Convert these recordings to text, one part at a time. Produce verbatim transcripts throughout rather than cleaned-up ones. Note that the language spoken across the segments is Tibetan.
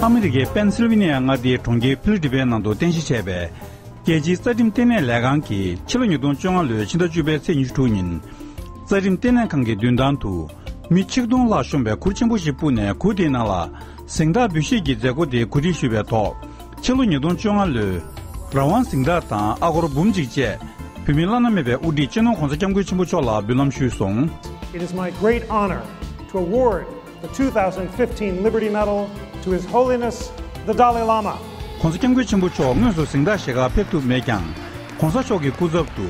ཨ་མི་རི་ཀའི་པེན་སིལ་ཝི་ནི་ཡ་མངའ་སྡེའི་གྲོང་ཁྱེར་ཕི་ལི་ཏི་པའི་ནང་དུ་རྟེན་གཞི་བྱས་པའི་རྒྱལ་སྤྱིའི་རྩ་ཁྲིམས་ལྟེ་གནས་ལས་ཁང་གིས་ཕྱི་ལོ་ཉིས་སྟོང་བཅོ་ལྔ་ལོའི་ཕྱི་ཟླ་བཅུ་པའི་ཚེས་ཉི་ཤུ་དྲུག་ཉིན། རྩ་ཁྲིམས་ལྟེ་གནས་ཁང་གི་མདུན་ཐང་དུ་མི་ཆིག་སྟོང་ལྷག་ཤོང་བའི་གུར་ཆེན་པོ་ཞིག་སྤུར་ནས། གུར་དེའི་ནང་ལ་གཟེངས་རྟགས་འབུལ་བཞེས་ཀྱི་མཛད་སྒོ་དེ་གོ་སྒྲིག་ཞུས་པའི་ཐོག་ཕྱི་ལོ་ཉིས་སྟོང་བཅོ་ལྔ་ལོའི་རང་དབང་གཟེངས་རྟགས་དང་ཨ་སྒོར་འབུམ་གཅིག་བཅས་བོད་མིའི་བླ་ན་མེད་པའི་དབུ་ཁྲིད་སྤྱི་ནོར་༧གོང་ས་༧སྐྱབས་མགོན་ཆེན་པོ་མཆོག་ལ་འབུལ་ལམ་ཞུས་སོང་། It is my great honor to award the two thousand fifteen Liberty Medal to His Holiness the Dalai Lama. ༧གོང་ས་༧སྐྱབས་མགོན་ཆེན་པོ་མཆོག་དངོས་སུ་གཟེངས་རྟགས་བཞེས་གར་ཕེབས་ཐུབ་མེད་ཀྱང་། ༧གོང་ས་མཆོག་གི་སྐུ་ཚབ་ཏུ་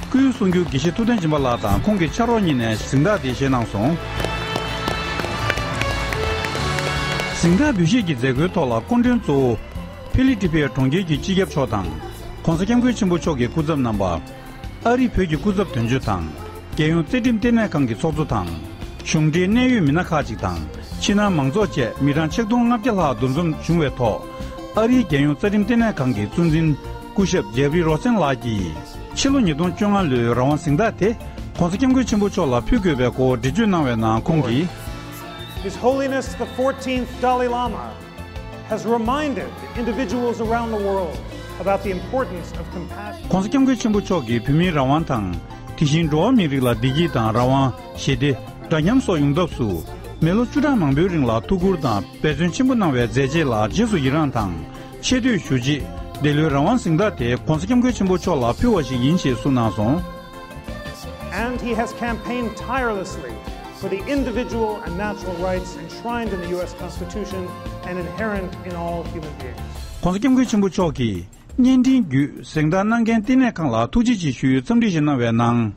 སྐུའི་གསུང་སྒྱུར་དགེ་བཤེས་ཐུབ་བསྟན་སྦྱིན་པ་ལགས་དང་ཁོང་གི་ཕྱག་རོགས་གཉིས་ནས་གཟེངས་རྟགས་དེ་བཞེས་གནང་སོང་། གཟེངས་རྟགས་འབུལ་བཞེས་ཀྱི་མཛད་སྒོའི་ཐོག་ལ་སྐུ་མགྲོན་གཙོ་བོ་ཕི་ལི་ཏི་པའི་གྲོང་ཁྱེར་གྱི་སྤྱི་ཁྱབ་མཆོག་དང་། ༧གོང་ས་༧སྐྱབས་མགོན་ཆེན་པོ་མཆོག་གི་སྐུ་ཚབ་རྣམ་པ། ཨ་རི་བོད་ཀྱི་སྐུ་ཚབ་དོན་གཅོད་དང་། རྒྱལ་ཡོངས་རྩ་ཁྲིམས་ལྟེ་གནས་ཁང་གི་ཚོགས་གཙོ་དང་། གཞུང་འབྲེལ་གནད་ཡོད་མི་སྣ་ཁག་ཅིག་དང་། ཕྱི་ནང་མང་ཚོགས་བཅས་མི་གྲངས་ཆིག་སྟོང་ལྔ་བརྒྱ་ལྷག་འདུ་འཛོམས་བྱུང་བའི་ཐོག་ཨ་རིའི་རྒྱལ་ཡོངས་རྩ་ཁྲིམས་ལྟེ་གནས་ཁང་གི་གཙོ་འཛིན་སྐུ་ཞབས་ཇེབ་རི་རོ་སན་ལགས་ཀྱིས། ཕྱི་ལོ་ཉིས་སྟོང་བཅོ་ལྔ་ལོའི་རང་དབང་གཟེངས་རྟགས་དེ་༧གོང་ས་༧སྐྱབས་མགོན་ཆེན་པོ་མཆོག་ལ་ཕུལ་དགོས་པའི་སྐོར་འགྲེལ་བརྗོད་གནང་བའི་ནང་ཁོང་གིས། His Holiness the fourteenth Dalai Lama has reminded individuals around the world about the importance of compassion. ༧གོང་ས་༧སྐྱབས་མགོན་ཆེན་པོ་མཆོག་གིས་བོད་མིའི་རང་དབང་དང་། དེ་བཞིན་འགྲོ་བ་མིའི་རིགས་ལ་བདེ་སྐྱིད་དང་། རང་དབང་། ཞི་བདེ། འདྲ་མཉམ་སོགས་ཡོང་ཐབས་སུ། མི་ལོ་བཅུ་ཕྲག་མང་པོའི་རིང་ལ་ཐུགས་ཁུར་དང་འབད་བརྩོན་ཆེན་པོ་གནང་བའི་མཛད་རྗེས་ལ་རྗེས་སུ་ཡི་རངས་དང་། ཆེ་བསྟོད་ཞུ་ཆེད། འདི་ལོའི་རང་དབང་གཟེངས་རྟགས་དེ་༧གོང་ས་༧སྐྱབས་མགོན་ཆེན་པོ་མཆོག་ལ་ཕུལ་བ་ཞིག་ཡིན་ཞེས་གསུངས་གནང་སོང་། And he has campaigned tirelessly for the individual and natural rights enshrined in the U S Constitution and inherent in all human beings. ༧གོང་ས་༧སྐྱབས་མགོན་ཆེན་པོ་མཆོག་གིས་བརྙན་འཕྲིན་བརྒྱུད་གཟེངས་རྟགས་གནང་མཁན་ལྟེ་གནས་ཁང་ལ་ཐུགས་རྗེ་ཆེ་ཞུའི་འཚམས་འདྲི་ཞིག་གནང་བའི་ནང་།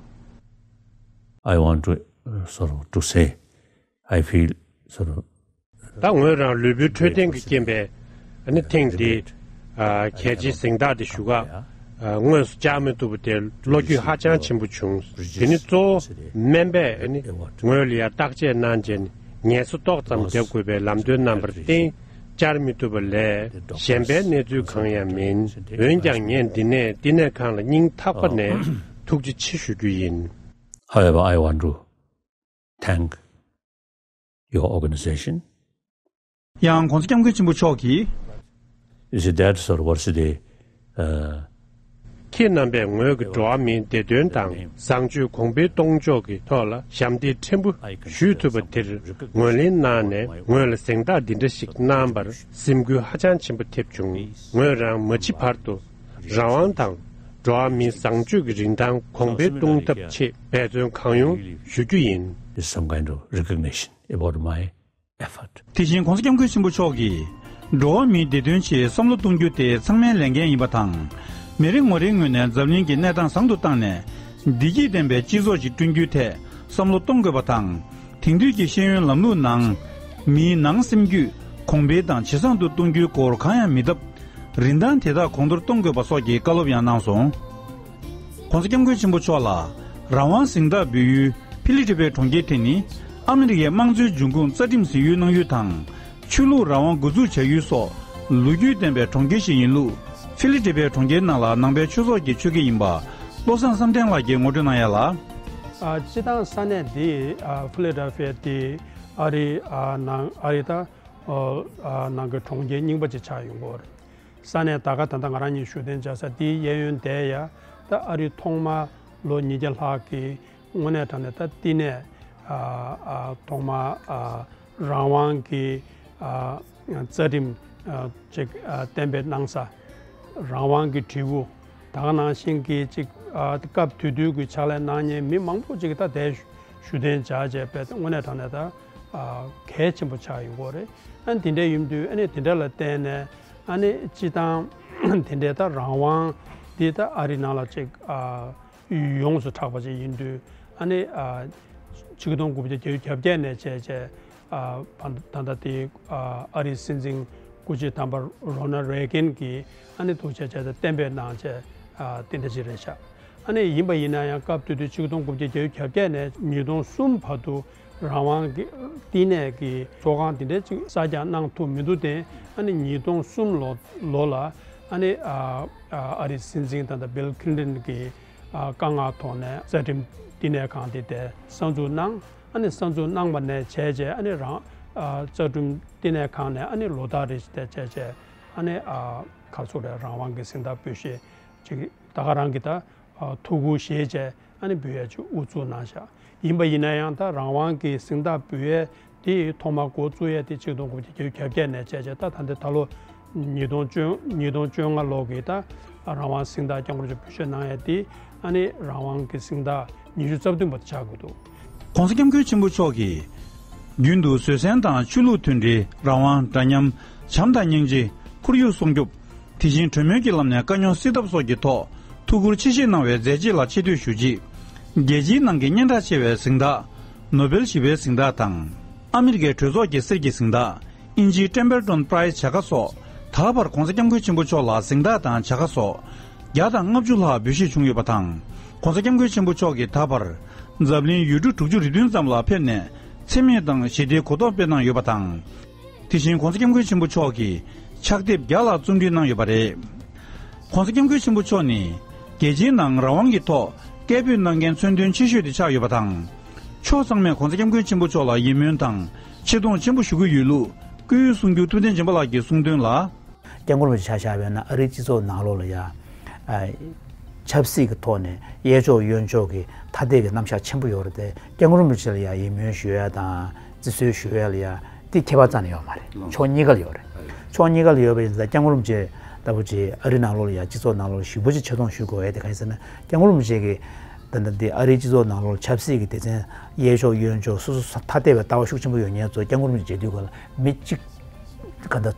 I want to, uh, sort of to say, I feel sort of ད་ངོས་རང་ལུས་པོའི་འཕྲོད་བསྟེན་གྱི་རྐྱེན་པས་ཨ་ནི་ཐེངས་འདི་ཨ་གལ་ཆེའི་གཟེངས་རྟགས་འདི་ཞུ་ག་ཨ་དངོས་སུ་བཅར་མི་ཐུབ་པ་དེར་བློ་འགྱོད་ཧ་ཅང་ཆེན་པོ་བྱུང་། དེ་ནི་གཙོ་བོ་སྨན་པས་ཨ་ནི་ངོས་ལ་ཡར་བརྟག་དཔྱད་གནང་རྗེས་ངལ་གསོ་ཏོག་ཙམ་བརྒྱབ་དགོས་པའི་ལམ་སྟོན་གནང་བར་བརྟེན་བཅར་མི་ཐུབ་པ་ལས་གཞན་པའི་གནས་ཚུལ་གང་ཡང་མིན། འོན་ཀྱང་ངས་འདི་ནས་བསྟི་གནས་ཁང་ལ་སྙིང་ཐག་པ་ནས་ཐུགས་རྗེ་ཆེ་ཞུ་རྒྱུ་ཡིན། However, I want to thank your organization. ཡང་༧གོང་ས་༧སྐྱབས་མགོན་ཆེན་པོ་མཆོག་གིས། Is that sort of what's the, uh, ཁྱེད་རྣམ་པས་ངོས་ཀྱི་འགྲོ་བ་མིའི་བདེ་དོན་དང་བཟང་སྤྱོད་གོང་འཕེལ་གཏོང་ཕྱོགས་ཀྱི་ཐོག་ལ་ཞབས་འདེགས་ཕྲན་བུ་ཞུས་ཐུབ་པ་དེར་ངོས་ལེན་གནང་ནས་ངོས་ལ་གཟེངས་རྟགས་འདི་འདྲ་ཞིག་གནང་བར་སེམས་འགུལ་ཧ་ཅང་ཆེན་པོ་ཐེབས་བྱུང་། ངོས་རང་མ་འཆི་བར་དུ་རང་དབང་དང་འགྲོ་བ་མིའི་བཟང་སྤྱོད་ཀྱི་རིན་ཐང་གོང་འཕེལ་གཏོང་ཐབས་ཆེད་འབད་བརྩོན་གང་ཡོང་ཞུ་རྒྱུ་ཡིན། Is some kind of recognition about my effort. དེ་བཞིན་༧གོང་ས་༧སྐྱབས་མགོན་ཆེན་པོ་མཆོག་གིས་འགྲོ་བ་མིའི་བདེ་དོན་ཆེད་བསམ་བློ་གཏོང་རྒྱུ་དེ་ཚང་མའི་ལས་འགན་ཡིན་པ་དང་། མི་རེ་ངོ་རེའི་ངོས་ནས་འཛམ་གླིང་གི་གནས་སྟངས་བཟང་དུ་བཏང་ནས་བདེ་སྐྱིད་ལྡན་པའི་སྤྱི་ཚོགས་ཤིག་བསྐྲུན་རྒྱུའི་ཐད་བསམ་བློ་གཏོང་དགོས་པ་དང་། དེང་དུས་ཀྱི་ཤེས་ཡོན་ལམ་ལུགས་ནང་མིའི་ནང་སེམས་རྒྱུད་གོང་འཕེལ་དང་ཇེ་བཟང་དུ་གཏོང་རྒྱུའི་སྐོར་གང་ཡང་མི་བཏབ། རིན་ཐང་དེ་དག་གོང་མཐོར་གཏོང་དགོས་པ་སོགས་ཀྱི་བཀའ་སློབ་ཡང་གནང་སོང་། ༸གོང་ས་༸སྐྱབས་མགོན་ཆེན་པོ་མཆོག་ལ་རང་དབང་གཟེངས་རྟགས་འབུལ་ཡུལ་ཕི་ལི་ཏི་པའི་གྲོང་ཁྱེར་དེ་ནི་ཨ་མི་རི་ཀའི་དམངས་གཙོའི་འབྱུང་ཁུངས་རྩ་ཁྲིམས་ཟིན་ཡུལ་གནང་ཡུལ་དང་། ཆོས་ལུགས་རང་དབང་འགོ་འཛུགས་བྱ་ཡུལ་སོགས་ལོ་རྒྱུས་ལྡན་པའི་གྲོང་ཁྱེར་ཞིག་ཡིན་ལུགས། ཕི་ལི་ཏི་པའི་གྲོང་ཁྱེར་ནང་ལ་ནང་པའི་ཆོས་ཚོགས་ཀྱི་ཆོས་དགེ་ཡིན་པ་བློ་བཟང་བསམ་གཏན་ལགས་ཀྱིས་ངོ་སྤྲོད་གནང་ཡ་ལ། ཨ། སྤྱིར་བཏང་ས་གནས་འདི་ཨ་ཕི་ལི་ཏི་པའི་དེ་ཨ་རི་ཨ་ནང་ཨ་རི་ད་ཨ་ནང་གི་གྲོང་ཁྱེར་རྙིང་པ་ཅིག་ཆགས་ཡོང་གི་ཡོད་རེད། ས་གནས་ད་ག་ད་ལྟ་ང་རང་གཉིས་བཞུགས་གདན་འཇགས་ས་འདིའི་གཡས་གཡོན་དེ་ཡ་ད་ཨ་རི་ཐོག་མ་ལོ་ཉིས་བརྒྱ་ལྷག་གི་དངོས་གནས་དྲང་གནས་ད་བསྟི་གནས་ཨ་ཨ་ཐོག་མ་ཨ་རང་དབང་གི་ཨ་རྩ་ཁྲིམས་ཨ་ཅིག་ཨ་གཏན་འབེབས་གནང་ས། རང་དབང་གི་དྲིལ་བུ། ད་ག་ནང་བཞིན་གྱི་ཅིག་ཨ་སྐབས་དེ་དུས་ཀྱི་ཕྱག་ལས་གནང་མཁན་མི་མང་པོ་ཅིག་ད་དེ་བཞུགས་གདན་འཇགས་བྱས་པའི་དངོས་གནས་དྲང་གནས་ད་ཨ་གལ་ཆེན་པོ་ཆགས་ཡོང་གི་ཡོད་རེད། ཨ་ནི་དེ་འདྲ་ཡིན་དུས་ཨ་ནི་དེ་འདྲ་ལ་བརྟེན་ནས་ཨ་ནི་སྤྱིར་བཏང་དེ་འདྲའི་ད་རང་དབང་འདི་ད་ཨ་རི་ནང་ལ་ཅིག་ཨ་ཡོངས་སུ་གྲགས་པ་ཅིག་ཡིན་དུས་ཨ་ནི་ཨ་ཆིག་སྟོང་དགུ་བརྒྱ་བརྒྱད་ཅུ་གྱ་བརྒྱད་ནས་བྱས་བྱས། ཨ་ད་ད་ལྟ་དེ་ཨ་ཨ་རིའི་སྲིད་འཛིན་སྐུ་ཕྱྭ་དམ་པ་རོ་ན་རེ་གན་གྱིས་ཨ་ནི་ཐུགས་རྗེ་ཆེ་གཏན་འབེབས་གནང་བྱས་ཨ་དེ་འདྲ་ཅིག་རེད་ཤག་ཨ་ནི་ཡིན་པ་ཡིན་ན་ཡང་སྐབས་དེ་དུས་ཆིག་སྟོང་དགུ་བརྒྱ་བརྒྱད་ཅུ་གྱ་བརྒྱད་ནས་ཉིས་སྟོང་གསུམ་བར་དུ་རང་དབང་གི་བསྟི་གནས་ཀྱི་ཚོགས་ཁང་དེ་འདྲ་ཅིག་གསར་རྒྱག་གནང་ཐུབ་མི་འདུག་སྟེ། ཨ་ནི་ཉིས་སྟོང་གསུམ་ལོ་ལོ་ལ་ཨ་ནི་ཨ་ཨ་ཨ་རིའི་སྲིད་འཛིན་ད་ལྟ་བིལ་ཁི་ལིན་ཊོན་གྱི་ཨ་བཀའ་མངགས་ཐོག་ནས་རྩ་ཁྲིམས་བསྟི་གནས་ཁང་དེ་དེ་གསར་འཛུགས་གནང་། ཨ་ནི་གསར་འཛུགས་གནང་བ་ནས་བྱས་རྗེས་ཨ་ནི་རང་ ཨ་རྩ་ཁྲིམས་བསྟི་གནས་ཁང་ནས་ཨ་ནི་ལོ་ལྟར་རེ་བྱས་བྱས་བྱས་ཨ་ནི་ཨ་ག་རེ་ཟེར་དགོས་རེད། རང་དབང་གི་གཟེངས་རྟགས་འབུལ་བཞེས་ཅིག་ད་ག་རང་གི་ད་ཨ་ཐུགས་ཁུར་བཞེས་བྱས་ཨ་ནི་འབུལ་ཡས་ཅིག་དབུ་བཙུགས་གནང་བཞག་ཡིན་པ་ཡིན་ན་ཡང་ད་རང་དབང་གི་གཟེངས་རྟགས་འབུལ་ཡས་དེ་ཐོག་མར་འགོ་བཙུགས་ཡས་དེ་ཆིག་སྟོང་དགུ་བརྒྱ་བརྒྱད་ཅུ་གྱ་བརྒྱད་ནས་བྱས་བྱས་ད་ད་ལྟ་ད་ལོ་ཉིས་སྟོང་བཅོ་ཉིས་སྟོང་བཅོ་ལྔ་ལོ་གི་ད་རང་དབང་གཟེངས་རྟགས་སྐྱབས་མགོན་རིན་པོ་ཆེ་འབུལ་བཞེས་གནང་ཡས་དེ་ཨ་ནི་རང་དབང་གི་གཟེངས་རྟགས་ཉི་ཤུ་རྩ་བདུན་པ་དེ་ཆགས་ཀྱི་འདུག། ༸གོང་ས་༸སྐྱབས་མགོན་ཆེན་པོ་མཆོག་གིས་རྒྱུན་དུ་བཟོད་བསྲན་དང་ཆོས་ལུགས་མཐུན་སྒྲིལ། རང་དབང་། འདྲ་མཉམ། བྱམས་དང་སྙིང་རྗེ། ཁོར་ཡུག་སྲུང་སྐྱོབ། དེ་བཞིན་གྲོས་མོལ་གྱི་ལམ་ནས་དཀའ་རྙོག་སེལ་ཐབས་སོགས་ཀྱི་ཐོག་ཐུགས་ཁུར་ཆེ་བཞེས་གནང་བའི་མཛད་རྗེས་ལ་ཆེ་བསྟོད་ཞུ་ཆེད། རྒྱལ་སྤྱིའི་ནང་གི་སྙན་གྲགས་ཆེ་བའི་གཟེངས་རྟགས། ནོ་བེལ་ཞི་བའི་གཟེངས་རྟགས་དང་། ཨ་མི་རི་ཀའི་གྲོས་ཚོགས་ཀྱི་གསེར་གྱི་གཟེངས་རྟགས། དབྱིན་ཇིའི་ཊེམ་པལ་ཊོན་པ་རའི་ཛི་བྱ་དགའ་སོགས་ད་བར་༸གོང་ས་༸སྐྱབས་མགོན་ཆེན་པོ་མཆོག་ལ་གཟེངས་རྟགས་དང་བྱ་དགའ་སོགས་བརྒྱ་དང་ལྔ་བཅུ་ལྷག་འབུལ་བཞེས་བྱུང་ཡོད་པ་དང་། ༸གོང་ས་༸སྐྱབས་མགོན་ཆེན་པོ་མཆོག་གིས་ད་བར་འཛམ་གླིང་ཡུལ་གྲུ་དྲུག་ཅུ་རེ་བདུན་ཙམ་ལ་ཕེབས་ནས་མཚན་སྨད་དང་ཞི་བདེའི་གོ་རྟོགས་སྤེལ་གནང་ཡོད་པ་དང་། དེ་བཞིན་༸གོང་ས་༸སྐྱབས་མགོན་ཆེན་པོ་མཆོག་གིས་ཕྱག་དེབ་བརྒྱ་ལྷག་རྩོམ་སྒྲིག་གནང་ཡོད་པ་རེད། ༸གོང་ས་༸སྐྱབས་མགོན་ཆེན་པོ་མཆོག་ནི་རྒྱལ་སྤྱིའི་ནང་རང་དབང་གི་ཐོག་སྐད་འབོད་གནང་མཁན་མཚོན་དོན་ཆེ་ཤོས་དེ་ཆགས་ཡོད་པ་དང་། ཕྱོགས་ཚང་མས་༸གོང་ས་༸སྐྱབས་མགོན་ཆེན་པོ་མཆོག་ལ་ཡིད་སྨོན་དང་ཆེ་མཐོང་ཆེན་པོ་ཞུ་གི་ཡོད་ལུགས་སྐུའི་གསུང་སྒྱུར་ཐུབ་བསྟན་སྦྱིན་པ་ལགས་ཀྱིས་གསུངས་དོན་ལ། སྐྱབས་མགོན་རིན་པོ་ཆེ་ཆ་བཞག་པ་ཡིན་ན་ཨ་རིའི་སྤྱི་ཚོགས་ནང་ལོགས་ལ་ཡ། ཨ། ཆབ་སྲིད་ཀྱི་ཐོག་ནས་གཡས་ཕྱོགས་གཡོན་ཕྱོགས་ཀྱི་ཐ་དད་ཀྱི་རྣམ་གཞག་ཆེན་པོ་ཡོད་རེད་དེ། སྐྱབས་མགོན་རིན་པོ་ཆེ་ལ་ཡ་ཡིད་སྨོན་ཞུ་ཡ་དང་བརྩི་སྲུང་ཞུ་ཡ་ལ་ཡ་དེ་ཁྱད་པར་རྩ་ནས་ཡོད་མ་རེད། ལགས། ཕྱོགས་གཉིས་ཀ་ལ་ཡོད་རེད། ལགས། ཕྱོགས་གཉིས་ཀ་ལ་ཡོད་པ་ཡིན་ཙང་སྐྱབས་མགོན་རིན་པོ་ཆེ་ལྟ་བུ་ཅིག་ཨ་རི་ནང་ལོགས་ལ་ཡ་སྤྱི་ཚོགས་ནང་ལོགས་ལ་ཞེ་པོ་ཅིག་ཆེ་མཐོང་ཞུ་དགོས་ཡ་དེ་ག་ཡིན་ཟེར་ན། སྐྱབས་མགོན་རིན་པོ་ཆེ་གིས་ད་ལྟ་འདི་ཨ་རིའི་སྤྱི་ཚོགས་ནང་ལོགས་ལ་ཆབ་སྲིད་ཀྱི་སྡེ་ཚན་གཡས་ཕྱོགས་གཡོན་ཕྱོགས་སོ་སོ་ཐ་དད་པའི་ལྟ་བ་ཤུགས་ཆེན་པོ་ཡོད་མཁན་ཚོ་སྐྱབས་མགོན་རིན་པོ་ཆེ་མཇལ་དུས་སྒང་ལ་མི་གཅིག་ག་འདྲ།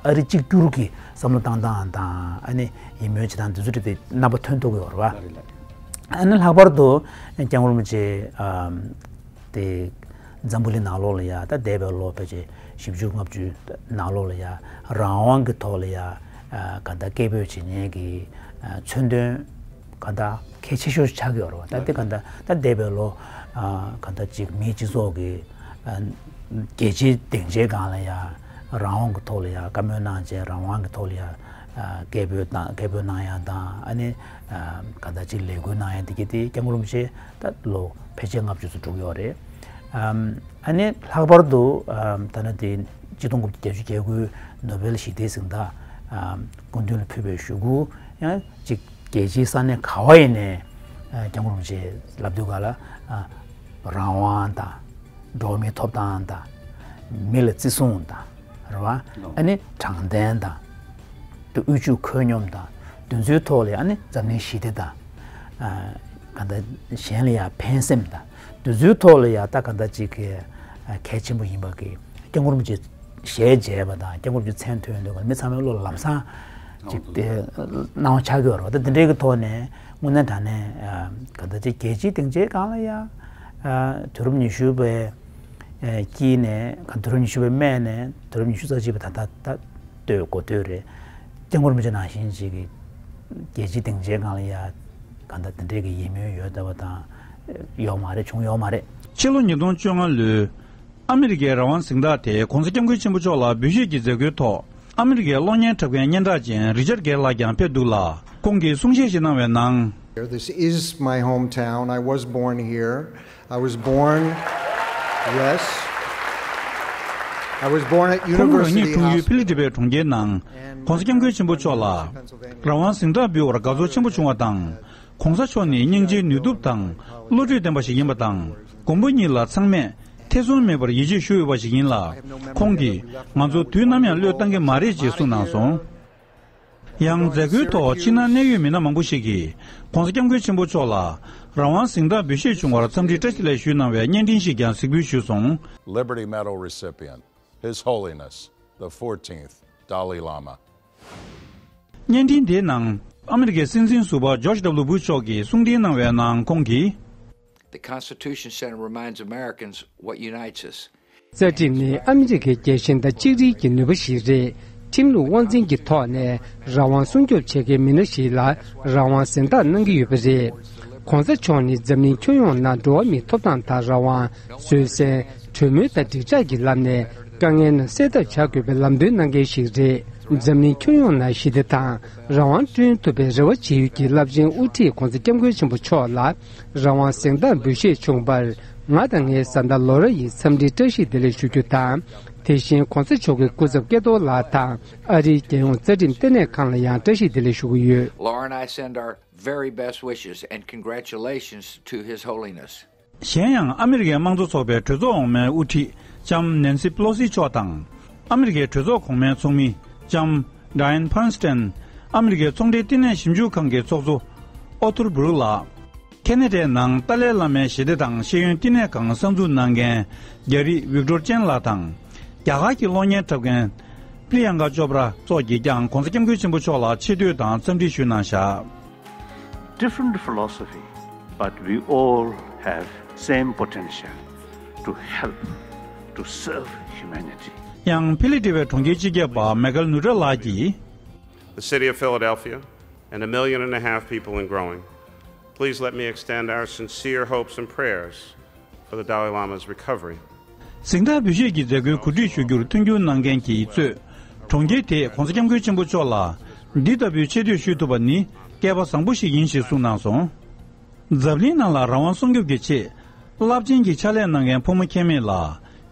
ཨ་རི་གཅིག་གྱུར་གྱི་བསམ་བློ་བཏང་སྟངས་དང་ཨ་ནི་ཡིད་སྨོན་བྱེད་སྟངས་འདི་ཚོ་དེ་རྣམ་པ་ཐོན་ཐུབ་ཀྱི་ཡོད་རེད་བ། ལགས་རེད། ལགས་རེད། ཨ་ནི་ལྷག་པར་དུ་སྐྱབས་མགོན་རིན་པོ་ཆེ་ཨམ་དེ་འཛམ་བུ་གླིང་ནང་ལོགས་ལ་ཡ་ད་འདས་པའི་ལོ་ཕལ་ཆེར་བཞི་བཅུ་ལྔ་བཅུ་ནང་ལོགས་ལ་ཡ་རང་དབང་གི་ཐོག་ལ་ཡ་ཨ་ག་འདྲ་སྐད་འབོད་བྱེད་མཁན་གྱི་ཨ་མཚོན་དོན་ག་འདྲ་གལ་ཆེ་ཤོས་ཆགས་ཀྱི་ཡོད་རེད་བ། ད་དེ་ག་འདྲ་ད་འདས་པའི་ལོ་ཨ་ག་འདྲ་ཅིག་མིའི་སྤྱི་ཚོགས་ཀྱི་ཨ་རྒྱལ་སྤྱིའི་སྡིངས་ཆའི་སྒང་ལ་ཡ་རང་དབང་གི་ཐོག་ལ་ཡ་བཀའ་མོལ་གནང་བྱས་རང་དབང་གི་ཐོག་ལ་ཡ་ཨ་སྐད་འབོད་དང་སྐད་འབོད་གནང་ཡ་དང་ཨ་ནི་ཨ་ག་འདྲ་ཅིག་ལས་འགུལ་གནང་ཡ་འདི་གི་དེ་སྐྱབས་མགོན་རིན་པོ་ཆེ་ད་ལོ་ཕལ་ཆེར་ལྔ་བཅུ་ཙམ་འགྲོ་གི་ཡོད་རེད། ཨམ་ཨ་ནི་ལྷག་པར་དུ་ཨམ་ཐ་ན་དེ་ཆིག་སྟོང་དགུ་བརྒྱ་བརྒྱད་ཅུ་གྱ་དགུའི་ནོ་བེལ་ཞི་བདེའི་གཟེངས་རྟགས་ཨམ་སྐུ་མདུན་ལ་ཕུལ་བའི་ཞུ་སྐུལ་ཡང་ཅིག་རྒྱལ་སྤྱིའི་ས་གནས་ག་བ་ཡིན་ནའི་ཨ་སྐྱབས་མགོན་རིན་པོ་ཆེ་ལབ་དུས་ག་ལ་ཨ་རང་དབང་དང་འགྲོ་བ་མིའི་ཐོབ་ཐང་དང་མི་ལ་བརྩི་སྲུང་དང་རེད་བ། ཨ་ནི་དྲང་བདེན་དང་དབུལ་ཕྱུག་ཁོད་སྙོམས་དང་དེ་ཚོའི་ཐོག་ལ་ཨ་ནི་འཛམ་གླིང་ཞི་བདེ་དང་ཨ་ག་འདྲ་གཞན་ལ་ཡང་ཕན་སེམས་དང་དེ་ཚོའི་ཐོག་ལ་ཡང་ད་ག་འདྲ་ཅིག་གི་ཨ་གལ་ཆེན་པོ་ཡིན་པ་གི་སྐྱབས་མགོན་རིན་པོ་ཆེ་ཞལ་མཇལ་བ་དང་སྐྱབས་མགོན་རིན་པོ་ཆེ་མཚན་ཐོས་དུས་ག་ལ་མི་ཚང་མའི་བློ་ལམ་སང་ཅིག་དེ་སྣང་བ་ཆགས་ཀྱི་ཡོད་རེད་བ། ད་དེ་འདྲའི་གི་ཐོག་ནས་དངོས་གནས་དྲང་གནས་ཨ་ག་འདྲ་ཅིག་རྒྱལ་སྤྱིའི་སྡིངས་ཆའི་སྒང་ལ་ཡ་ཨ་དུས་རབས་ཉི་ཤུ་པའི་ཨ་དཀྱིལ་ནས་ག་དུས་རབས་ཉི་ཤུ་པའི་སྨད་ནས་དུས་རབས་ཉི་ཤུ་རྩ་གཅིག་པའི་ད་ལྟ་ད་སྟོད་འགོ་སྟོད་རེད། སྐྱབས་མགོན་རིན་པོ་ཆེ་ནང་བཞིན་ཅིག་གི་རྒྱལ་སྤྱིའི་སྡིངས་ཆའི་སྒང་ལ་ཡ་ག་འདྲ་དེ་འདྲའི་གི་ཡིད་སྨོན་ཡོད་བསྡད་པ་དང་ཡོད་མ་རེད། བྱུང་ཡོད་མ་རེད། ཕྱི་ལོ་ཉིས་སྟོང་བཅོ་ལྔ་ལོའི་ཨ་མི་རི་ཀའི་རང་དབང་གཟེངས་རྟགས་དེ་༸གོང་ས་༸སྐྱབས་མགོན་ཆེན་པོ་མཆོག་ལ་འབུལ་བཞེས་ཀྱི་མཛད་སྒོའི་ཐོག་ཨ་མི་རི་ཀའི་གློག་བརྙན་འཁྲབ་མཁན་སྙན་གྲགས་ཅན་རི་ཅར་གེར་ལགས་ཀྱང་ཕེབས་འདུག་ལ། ཁོང་གིས་གསུང་བཤད་ཞིག་གནང་བའི་ནང་། This is my hometown. I was born here. I was born, yes. I was born at University Hospital. ཁོང་རང་ཉིད་འཁྲུངས་ཡུལ་ཕི་ལི་ཌེལ་ཕི་ཡའི་གྲོང་ཁྱེར་ནང་༸གོང་ས་༸སྐྱབས་མགོན་ཆེན་པོ་མཆོག་ལ་རང་དབང་གཟེངས་རྟགས་འབུལ་བར་དགའ་ཚོར་ཆེན་པོ་བྱུང་བ་དང་། ༸གོང་ས་མཆོག་ནི་སྙིང་རྗེའི་ནུས་སྟོབས་དང་བློ་གྲོས་ལྡན་པ་ཞིག་ཡིན་པ་དང་། མགོན་པོ་ཉིད་ལ་ཚང་མས་ཐེ་ཚོམ་མེད་པར་ཡིད་ཆེས་ཞུ་འོས་པ་ཞིག་ཡིན་ལ། ཁོང་གིས་ང་ཚོ་དུས་ནམ་ཡང་བློས་བཏང་གི་མ་རེད་ཅེས་གསུངས་གནང་སོང་། ཡང་མཛད་སྒོའི་ཐོག་ཕྱི་ནང་གནད་ཡོད་མི་སྣ་མང་པོ་ཞིག་གིས་༸གོང་ས་༸སྐྱབས་མགོན་ཆེན་པོ་མཆོག་ལ་རང་དབང་གཟེངས་རྟགས་འབུལ་བཞེས་བྱུང་བར་འཚམས་འདྲི་བཀྲ་ཤིས་བདེ་ལེགས་ཞུས་གནང་བའི་བརྙན་འཕྲིན་ཞིག་ཀྱང་གཟིགས་འབུལ་ཞུས་སོང་། Liberty Medal recipient, His Holiness the fourteenth Dalai Lama. བརྙན་འཕྲིན་དེའི་ནང་ཨ་མི་རི་ཀའི་སྲིད་འཛིན་ཟུར་པ་ཇོརྗ་ཌབ་ལུ་བུ་ཤ་མཆོག་གིས་གསུང་འཕྲིན་གནང་བའི་ནང་ཁོང་གིས། The Constitution Center reminds Americans what unites us. རྩ་ཁྲིམས་ནི་ཨ་མི་རི་ཀའི་རྒྱལ་ཞེན་དང་གཅིག་སྒྲིལ་གྱི་ནུས་པ་ཞིག་རེད། ཁྲིམས་ལུགས་དབང་འཛིན་གྱི་ཐོག་ནས་རང་དབང་སྲུང་སྐྱོབ་བྱེད་མཁན་མི་སྣ་ཞིག་ལ་རང་དབང་གཟེངས་རྟགས་གནང་གི་ཡོད་པ་རེད། ༸གོང་ས་མཆོག་ནི་འཛམ་གླིང་ཁྱོན་ཡོངས་ནང་འགྲོ་བ་མིའི་ཐོབ་ཐང་དང་རང་དབང་། བཟོད་བསྲན། གྲོས་མོལ་དང་འགྲིག་འཇགས་ཀྱི་ལམ་ནས་དཀའ་ངལ་རྣམས་སེལ་ཐབས་བྱ་དགོས་པའི་ལམ་སྟོན་གནང་མཁན་ཞིག་རེད། འཛམ་གླིང་ཁྱོན་ཡོངས་ནང་ཞི་བདེ་དང་རང་དབང་བསྐྲུན་ཐུབ་པའི་རེ་བ་བྱེད་ཡུལ་གྱི་རླབས་ཆེན་དབུ་ཁྲིད་༸གོང་ས་༸སྐྱབས་མགོན་ཆེན་པོ་མཆོག་ལ་རང་དབང་གཟེངས་རྟགས་འབུལ་བཞེས་བྱུང་བར་ ང་དང་ངའི་བཟའ་ཟླ་ལོ་ར་ཡིས་འཚམས་འདྲིའི་བཀྲ་ཤིས་བདེ་ལེགས་ཞུ་རྒྱུ་དང་། དེ་བཞིན་གོང་ས་མཆོག་གི་སྐུ་ཚབ་སྐལ་རྡོར་ལགས་དང་ཨ་རིའི་རྒྱལ་ཡོངས་རྩ་ཁྲིམས་ལྟེ་གནས་ཁང་ལ་ཡང་བཀྲ་ཤིས་བདེ་ལེགས་ཞུ་གི་ཡོད། Laura and I send our very best wishes and congratulations to His Holiness. གཞན་ཡང་ཨ་མི་རི་ཀའི་དམངས་གཙོ་ཚོགས་པའི་གྲོས་ཚོགས་འོག་མའི་དབུ་ཁྲིད་ལྕམ་ནན་སི་པེ་ལོ་སི་མཆོག་དང་། ཨ་མི་རི་ཀའི་གྲོས་ཚོགས་གོང་མའི་ཚོགས་མི་ལྕམ་ཌ་ཡན་ཕརན་སི་ཏན། ཨ་མི་རི་ཀའི་ཚོང་འབྲེལ་བསྟི་གནས་ཞིབ་འཇུག་ཁང་གི་ཚོགས་གཙོ་ཨོ་ཐུར་བྷུ་རུག་ལགས། ཁེ་ན་ཌའི་ནང་ཏཱ་ལའི་བླ་མའི་ཞི་བདེ་དང་ཤེས་ཡོན་བསྟི་གནས་ཁང་གསར་འཛུགས་གནང་མཁན་རྒྱ་རིགས་ཝིག་ཏོར་ཅན་ལགས་དང་། རྒྱ་གར་གྱི་གློག་བརྙན་འཁྲབ་མཁན་པྲི་ཡང་ཀ་ཅོབ་ར་སོགས་ཀྱིས་ཀྱང་གོང་ས་སྐྱབས་མགོན་ཆེན་པོ་མཆོག་ལ་ཆེ་བསྟོད་དང་འཚམས་འདྲི་ཞུས་གནང་བཞག Different philosophy, but we all have same potential to help, to serve humanity. ཡང་ཕི་ལི་ཏི་བའི་གྲོང་ཁྱེར་སྤྱི་ཁྱབ་པ་མེ་ཁལ་ནུ་ཏྲ་ལགས་ཀྱིས། The city of Philadelphia and a million and a half people and growing, please let me extend our sincere hopes and prayers for the Dalai Lama's recovery. གཟེངས་རྟགས་འབུལ་བཞེས་ཀྱི་མཛད་སྒོའི་གོ་སྒྲིག་ཞུ་རྒྱུར་མཐུན་འགྱུར་གནང་མཁན་གྱིས་གཙོས། གྲོང་ཁྱེར་དེས་གོང་ས་སྐྱབས་མགོན་ཆེན་པོ་མཆོག་ལ་འདི་ལྟ་བུའི་ཆེ་བསྟོད་ཞུས་ཐུབ་པ་ནི་སྐལ་པ་བཟང་པོ་ཞིག་ཡིན་ཞེས་གསུངས་གནང་སོང་། འཛམ་གླིང་ནང་ལ་རང་དབང་སྲུང་སྐྱོབ་ཀྱི་ཆེད་རླབས་ཆེན་གྱི་ཕྱག་ལས་གནང་མཁན་ཕོ་མོ་ཁྱད་མེད་ལ་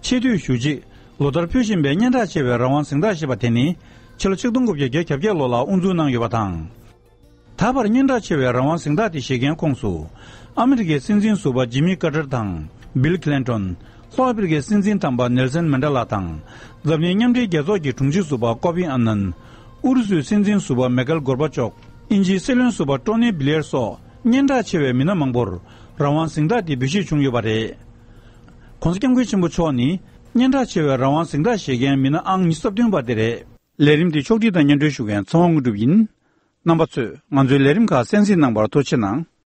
ཆེ་བསྟོད་ཞུ་ཆེད་ལོ་ལྟར་ཕུལ་བཞིན་པའི་སྙན་གྲགས་ཆེ་བའི་རང་དབང་གཟེངས་རྟགས་ཞེས་པ་དེ་ནི་ཕྱི་ལོ་ཆིག་སྟོང་དགུ་བརྒྱ་བརྒྱད་ཅུ་གྱ་བརྒྱད་ལོ་ལ་དབུ་འཛུགས་གནང་ཡོད་པ་དང་། ད་བར་སྙན་གྲགས་ཆེ་བའི་རང་དབང་གཟེངས་རྟགས་དེ་བཞེས་མཁན་ཁོངས་སུ། ཨ་མི་རི་ཀའི་སྲིད་འཛིན་ཟུར་པ་ཇི་མི་ཀར་ཏར་དང་། བིལ་ཁི་ལིན་ཏོན། ལྷོ་ཨ་ཕི་རི་ཀའི་སྲིད་འཛིན་དམ་པ་ནེལ་སན་མན་ཌེ་ལ་དང་། འཛམ་གླིང་མཉམ་འབྲེལ་རྒྱལ་ཚོགས་ཀྱི་དྲུང་ཆེ་ཟུར་པ་ཀོ་ཕི་ཨན་ནན། ཨུ་རུ་སུའི་སྲིད་འཛིན་ཟུར་པ་མེ་ཁལ་གོར་བྷ་ཅོབ། དབྱིན་ཇིའི་སྲིད་བློན་ཟུར་པ་ཀྲོ་ནི་བྷི་ལེར་སོགས་སྙན་གྲགས་ཆེ་བའི་མི་སྣ་མང་པོར་རང་དབང་གཟེངས་རྟགས་འདི་འབུལ་བཞེས་བྱུང་ཡོད་པ་རེད། གོང་ས་སྐྱབས་མགོན་ཆེན་པོ་མཆོག་ནི་སྙན་གྲགས་ཆེ་བའི་རང་དབང་གཟེངས་རྟགས་བཞེས་མཁན་མི་སྣ་ཨང་ཉི་ཤུ་རྩ་བདུན་པ་དེ་རེད། ལས་རིམ་འདི་ཕྱོགས་སྒྲིག་དང་སྙན་སྒྲོན་ཞུ་མཁན་ཚེ་དབང་དངོས་གྲུབ་ཡིན། རྣམ་པ་ཚོས་ང་ཚོའི་ལས་རིམ་ཁག་གསན་གཟིགས་གནང་བར་ཐུགས་རྗེ་གནང་།